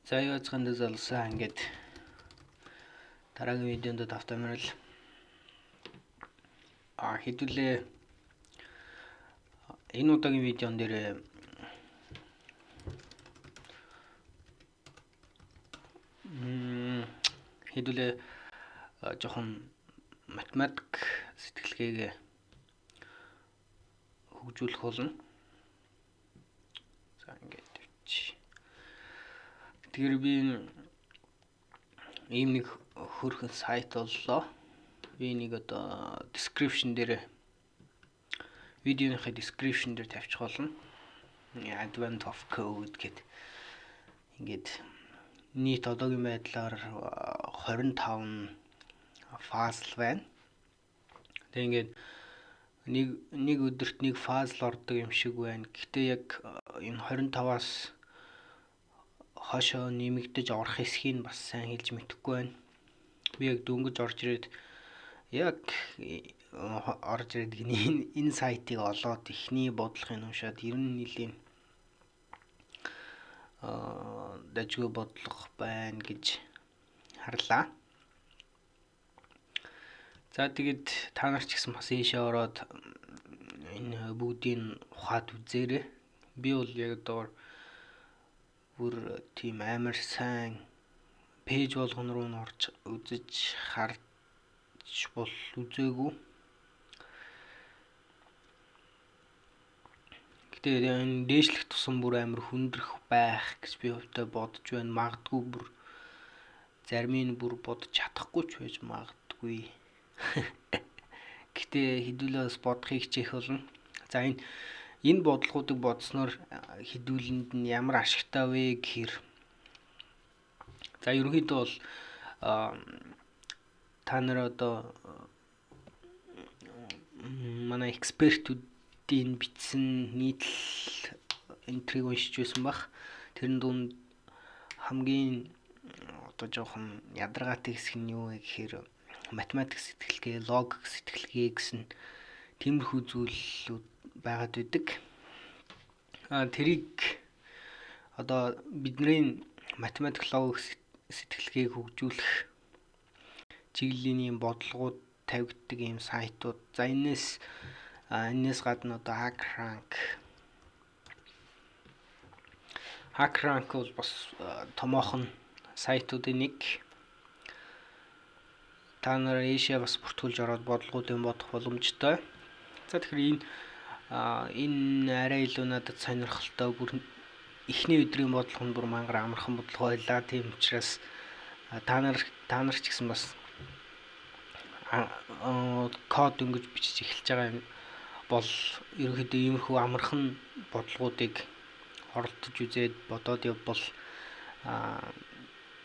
За, юу яцхан залсаа, ингээд дараагийн видеонд тавтай морил. Хэдүүлээ энэ удаагийн видеон дээр хэдүүлээ жоохон математик сэтгэлгээг хөгжүүлэх болно. За, ингээд тавьчих. Тэгэхээр би ийм нэг хөөрхөн сайт боллоо. Би нэг одоо description дээр, видеоныхаа description дээр тавьчих болно. Advent of Code гэд. Ингээд нийт одоогийн байдлаар 25 puzzle байна. Тэгээ ингээд нэг нэг өдөрт нэг puzzle ордог юм шиг байна. Гэхдээ яг энэ 25-аас хойшоо нэмэгдэж орох хэсгийг бас сайн хэлж мэдэхгүй байна. Би яг дөнгөж орж ирээд, яг орж ирээд энэ сайтыг олоод эхний бодлогыг уншаад ер нь нэлийн дажгүй бодлого байна гэж харлаа. За, тэгээд та нар ч гэсэн бас ийшээ ороод энэ бүгдийг ухаад үзээрэй. Би бол яг одоо бүр тийм амар сайн page болгон руу нь орж үзэж харж бол үзээгүй. Гэтэ энэ дээшлэх тусам бүр амар хүндрэх байх гэж би хувьдаа бодож байна. Магадгүй бүр зарим нь бүр бодож чадахгүй ч байж магадгүй. Гэтэ хэдүүлээ бас бодохыг хичээх болно. За, энэ бодлогоодыг бодсноор хэдүүлэнд нь ямар ашигтай вэ гэхээр, за, ерөнхийдөө бол та нар одоо манай экспертүүдийн бичсэн нийтлэл энтрийг уншиж байсан бах. Тэрэн дунд хамгийн одоо жоохон ядаргаатай хэсэг нь юу вэ гэхээр математик сэтгэлгээ, логик сэтгэлгээ гэсэн тиймэрхүү зүйлүүд байгаад байдаг. Тэрийг одоо бидний математик, логик сэтгэлгээг хөгжүүлэх чиглэлийн бодлогууд тавигддаг ийм сайтууд. За, энэс гадна одоо HackerRank. HackerRank бол бас томоохон сайтуудын нэг. Та нар ийшээ бас бүртгүүлж ороод бодлогоудын бодох боломжтой. За, тэгэхээр энэ арай илүү надад сонирхолтой, бүр эхний өдрийн бодлого нь бүр мангар амархан бодлого байлаа. Тийм учраас та нар ч гэсэн бас код дөнгөж бичиж эхэлж байгаа юм бол ерөнхийдөө иймэрхүү амархан бодлогоудыг оролдож үзээд бодоод явбал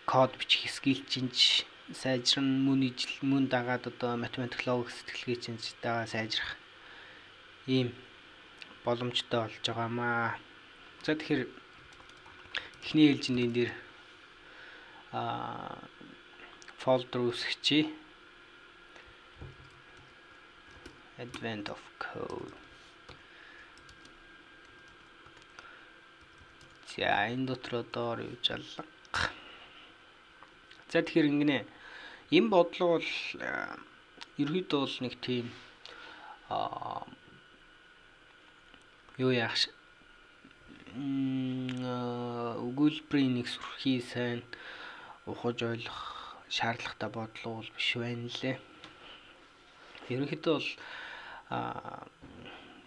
код бичих skill чинь сайжран, мөн ижил мөн дагаад одоо математик, логик сэтгэлгээ чинь дагаа сайжрах ийм боломжтой болж байгаамаа. За, тэгэхээр эхний ээлжинд энэ дээр folder үүсгэчихье. Advent of Code. За, энэ дотор одоо юу жаллага. За, тэгэхээр ингэнэ. Энэ бодлого бол ерөөдөө бол нэг тийм юу яах өгүүлбэрийн нэг сүрхий сайн ухаж ойлгох шаардлагатай бодлого бол биш байна лээ. Ерөнхийдөө бол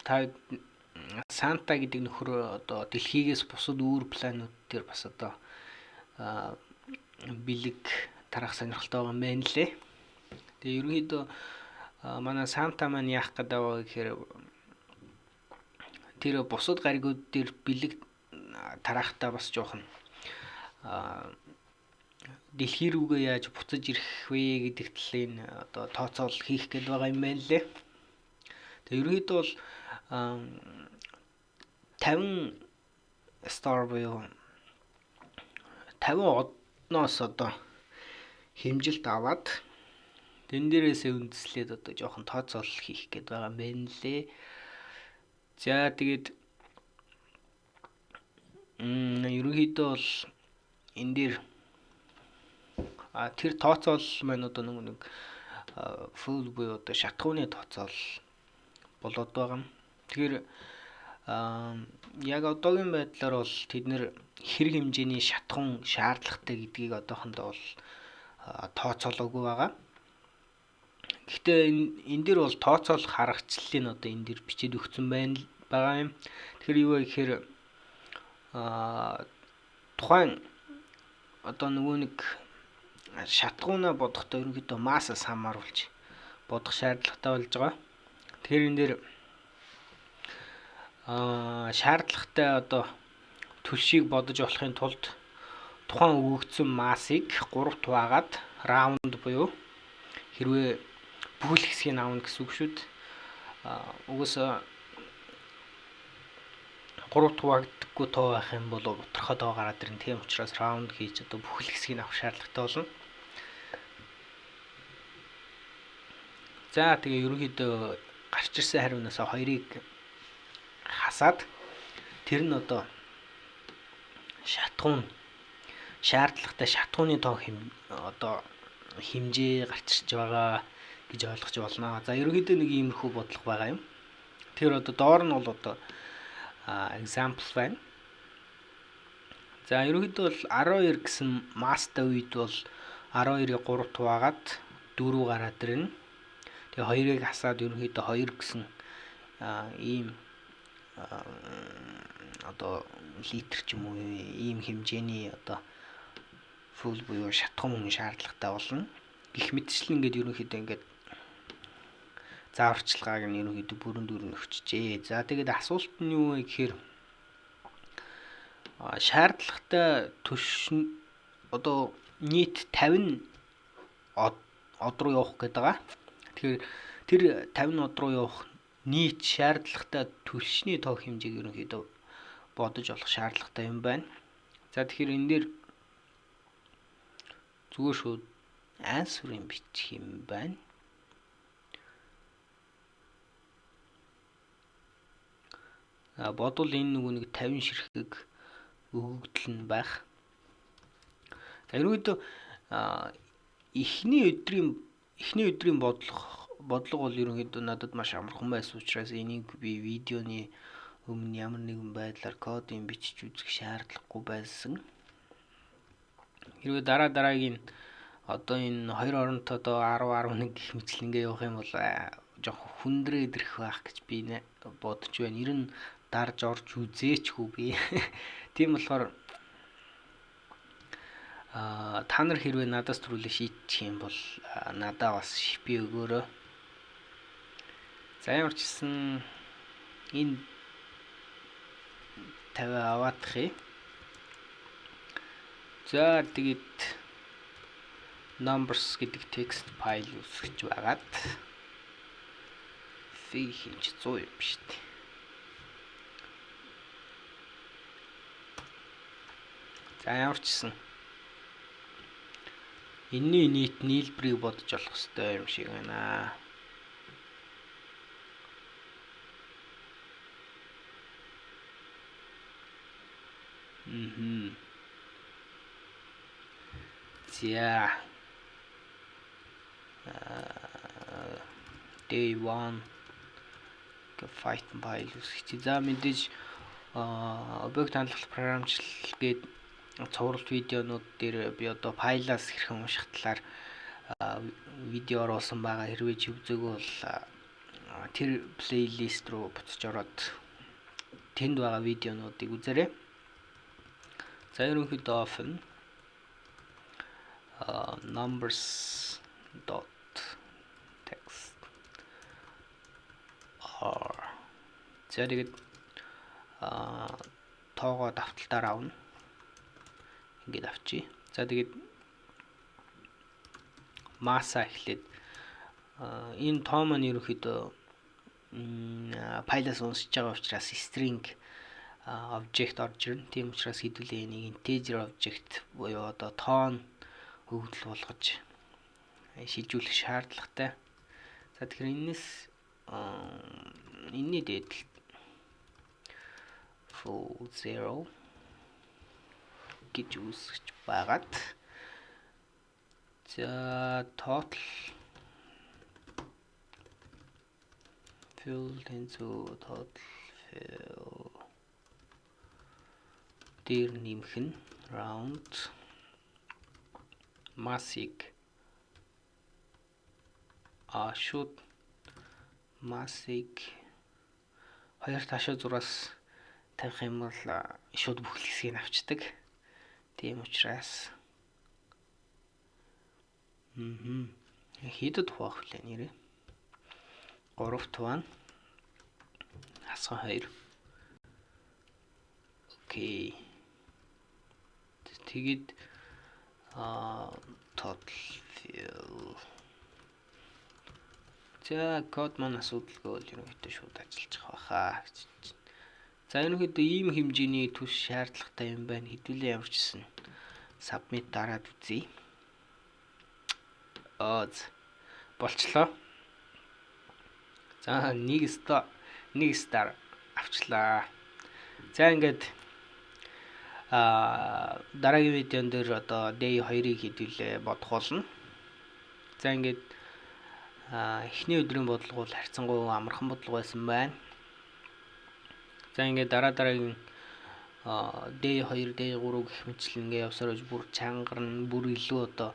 та Санта гэдэг нөхөр одоо дэлхийгээс бусад өөр планетууд дээр бас одоо бэлэг тарах сонирхолтой байгаа юм байна лээ. Тэгээ ерөнхийдөө манай Санта маань яах гэдэг вэ гэхээр тэр бусад гаригууд дээр бэлэг тараахтаа бас жоохон дэлхий рүүгээ яаж буцаж ирэх вэ гэдэг талын одоо тооцоол хийх гээд байгаа юм байна лээ. Тэгээ ерөнхийдөө бол 50 star буюу 50 одноос одоо хэмжилт аваад тэн дээрээсээ үндэслээд одоо жоохон тооцоолол хийх гээд байгаа юм байна лээ. За, тэгээд ерөнхийдөө бол Энэ дээр тэр тооцоолол маань одоо нэг fuel буюу одоо шатахууны тооцоолол болоод байгаа юм. Тэгэхээр яг одоогийн байдлаар бол тэд нэр хэр хэмжээний шатахуун шаардлагатай гэдгийг одоохондоо бол тооцоолоогүй байгаа. Гэхдээ энэ дээр бол тооцоолох аргачлалыг одоо энэ дээр бичээд өгсөн байна байгаа юм. Тэгэхээр юу вэ гэхээр тухайн одоо нөгөө нэг шатахуунаа бодохдоо ерөнхийдөө mass аас хамааруулж бодох шаардлагатай болж байгаа. Тэгэхээр энэ дээр шаардлагатай одоо түлшийг бодож болохын тулд тухайн өгөгдсөн mass ыг 3 хуваагаад round буюу хэрвээ бүхэл хэсгийг авна гэсэн үг шүү дээ. Угаасаа 3 хуваагддаггүй тоо байх юм бол тодорхой тоо гараад ирнэ. Тийм учраас round хийж одоо бүхэл хэсгийг авах шаардлагатай болно. За, тэгээ ерөнхийдөө гарч ирсэн хариунаас хоёрыг хасаад тэр нь одоо шатахуун шаардлагатай шатахууны тоо хэм одоо хэмжээ гарч ирж байгаа гэж ойлгож болно. За, ерөнхийдөө нэг иймэрхүү бодлого байгаа юм. Тэр одоо доор нь бол одоо example байна. За, ерөнхийдөө бол 12 гэсэн mass тай үед бол 12-ыг 3 хуваагаад 4 гараад ирнэ. Тэгээ 2-ыг хасаад ерөнхийдөө 2 гэсэн ийм одоо литр ч юм уу ийм хэмжээний одоо fuel буюу шатахуун шаардлагатай болно. Гэх мэтчлэн ингээд ерөнхийдөө ингээд зааварчилгааг нь ерөнхийдөө бүрэн дүүрэн өгчжээ. За, тэгээд асуулт нь юу вэ гэхээр шаардлагатай түлш одоо нийт 50 од руу явах гэдэг байгаа. Тэгэхээр тэр 50 од руу явах нийт шаардлагатай түлшний тоо хэмжээг ерөнхийдөө бодож олох шаардлагатай юм байна. За, тэгэхээр энэ дээр зүгээр шууд answer-ын бичих юм байна. А бодвол энэ нөгөө нэг 50 ширхэг өгөгдөл нь байх. За, ерөнхийдөө эхний өдрийн бодлого бол ерөнхийдөө надад маш амархан байсан учраас энийг би видеоны өмнө ямар нэгэн байдлаар кодын бичиж үзэх шаардлагагүй байсан. Хэрвээ дараа дараагийн одоо энэ хоёр оронт одоо 10 11 гэх мэтлэнгээ явах юм бол жоох хүндрээд ирэх байх гэж би бодож байна. Ер нь дарж орж үзээчгүй би. Тийм болохоор та нар хэрвээ надаас түрүүлээ шийдчих юм бол надаа бас шипи өгөөрэй. За, ямар ч гэсэн энэ 50 аваадах юм. За, тэгээд numbers гэдэг text файл үүсгэж байгаад fig хинч 100 юм шүү дээ. За, ямар ч гэсэн энэний нийт нийлбэрийг бодож олох хэрэгтэй юм шиг байна. Мм. За. Day 1 гэх Python файл үүсгэж. За, мэдээж объект хандлах програмчлал гээд цувралт видеонууд дээр би одоо файлаас хэрхэн унших талаар видео оруулсан байгаа. Хэрвээ чи үзээгүй бол тэр playlist руу буцаж ороод тэнд байгаа видеонуудыг үзээрэй. За, ерөнхийдөө open numbers dot text r. За, тэгээд тоогоо давталтаар авна. Ингээд авчи. За, тэгээд mass аа эхлээд энэ тоо маань ерөнхийдөө файлаас уншиж байгаа учраас string object орж ирнэ. Тийм учраас хэдүүлээ энийг integer object буюу одоо тоон өгөгдөл болгож шилжүүлэх шаардлагатай. За, тэгэхээр энэс энэний дээд full 0. гэж үүсгэж байгаад, за, total fill тэнцүү total fill дээр нэмэх нь round mass-ыг шууд mass-ыг 2 ташаа зураас тавих юм бол шууд бүх хэсгийг авчдаг. Тийм учраас хэдэд хуваах вүлээ нэрээ? 3 хуваа хасхан 2. Okay. Тэгээд total fill. За, код маань асуудалгүй бол ерөнхийдөө шууд ажиллаж байгаа хаа гэж. За, ерөнхийдөө ийм хэмжээний түш шаардлагатай юм байна. Хэдүүлээ ямар ч гэсэн submit дараад үзье. Аа, болчлоо. За, нэг star авчлаа. За, ингээд дараагийн видеон дээр одоо day 2-ыг хэдүүлээ бодох болно. За, ингээд эхний өдрийн бодлого бол харьцангуй амархан бодлого байсан байна. За, ингээд дараа дараагийн day 2, day 3 гэх мэтчил ингээ явсаар байж бүр чангарна, бүр илүү одоо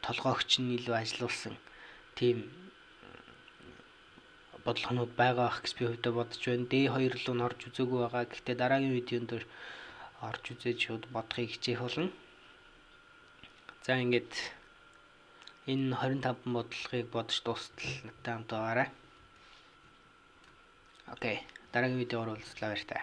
толгойгч нь илүү ажилуулсан тийм бодлогонууд байгаа ах гэж би хувьдаа бодож байна. Day 2 руу нь орж үзээгүй байгаа. Гэхдээ дараагийн видеонд дээр орж үзээд шууд бодохыг хичээх болно. За, ингээд энэ 25 бодлогыг бодож дуустал надтай хамт байгаарай. Okay. Дараагийн видеогоор уулзлаа, баяртай.